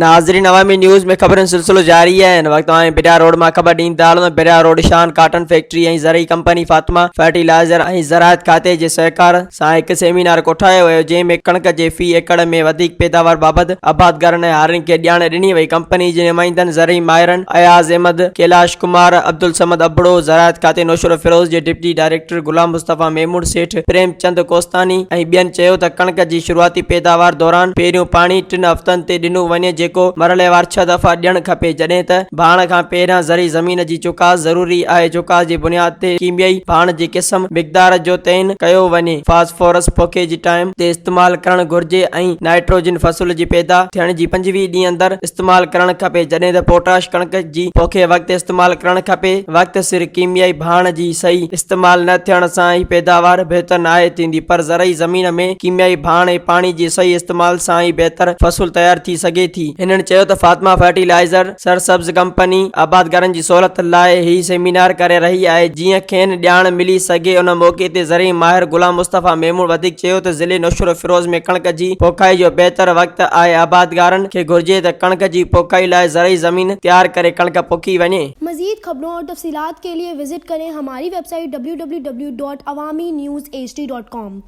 ناظرين عوامي نيوز ۾ خبرن سلسلو جاري آهي هن وقت اوهان بريا روڊ مان خبر ڏيندا هلون ته بريا روڊ شان ڪاٽن فيڪٽري ۽ زرعي ڪمپني فاطمه فرٽيلائزر ۽ زراعت کاتي جي سهڪار سان هڪ سيمينار ڪوٺايو ويو جنهن ۾ ڪڻڪ جي في ايڪڙ ۾ وڌيڪ پيداوار بابت آبادگارن ۽ هارين کي ڄاڻ ڏني وئي ڪمپني جي نمائندن زرعي ماهرن اياز احمد، ڪيلاش ڪمار، عبدالصمد ابڙو، زراعت کاتي نوشهروفيروز جي ڊپٽي ڊائريڪٽر غلام مصطفيٰ ميمڻ، سيٺ پريم چند ڪوستاني ۽ ٻين چيو ته ڪڻڪ جي شروعاتي پيداوار دوران پهريون پاڻي ٽن هفتن تي ڏنو وڃي جيڪو مرحليوار ڇهه دفعا ڏيڻ کپي جڏهن ته ڀاڻ کان پهريان زرعي زمين جي چڪاس ضروري آهي چڪاس جي بنياد تي ڪيميائي ڀاڻ جي قسم مقدار جو تعين ڪيو وڃي فاسفورس پوکي جي ٽائيم تي استعمال ڪرڻ گهرجي ۽ نائٽروجن فصل جي پيدا ٿيڻ جي 25 ڏينهن اندر استعمال ڪرڻ کپي جڏهن ته پوٽاش ڪڻڪ جي پوکي وقت استعمال ڪرڻ کپي، وقت سر ڪيميائي ڀاڻ جي صحيح استعمال نه ٿيڻ سان ئي پيداوار بهتر ناهي ٿيندي پر زرعي زمين ۾ ڪيميائي ڀاڻ ۽ پاڻي جي صحيح استعمال سان ئي بهتر فصل تيار ٿي سگهي ٿي. هنن چيو ته فاطمه فرٽيلائيزر سرسبز ڪمپني آبادگارن جي سهولت لاء هي سيمينار ڪري رهي آهي جيئن کين ڄاڻ ملي سگهي ان موقعي تي زرعي ماهر غلام مصطفيٰ ميمڻ وڌيڪ چيو ته ضلعي نوشهروفيروز ۾ ڪڻڪ جي پوکائي جو بهتر وقت آهي آبادگارن کي گهرجي ته ڪڻڪ جي پوکائي لاء زرعي زمين تيار ڪري ڪڻڪ پوکي وڃي. مزيد خبرون اور تفصيلات کے لئے وزٽ ڪرين ھماري web site www.awamiNewsHD.com.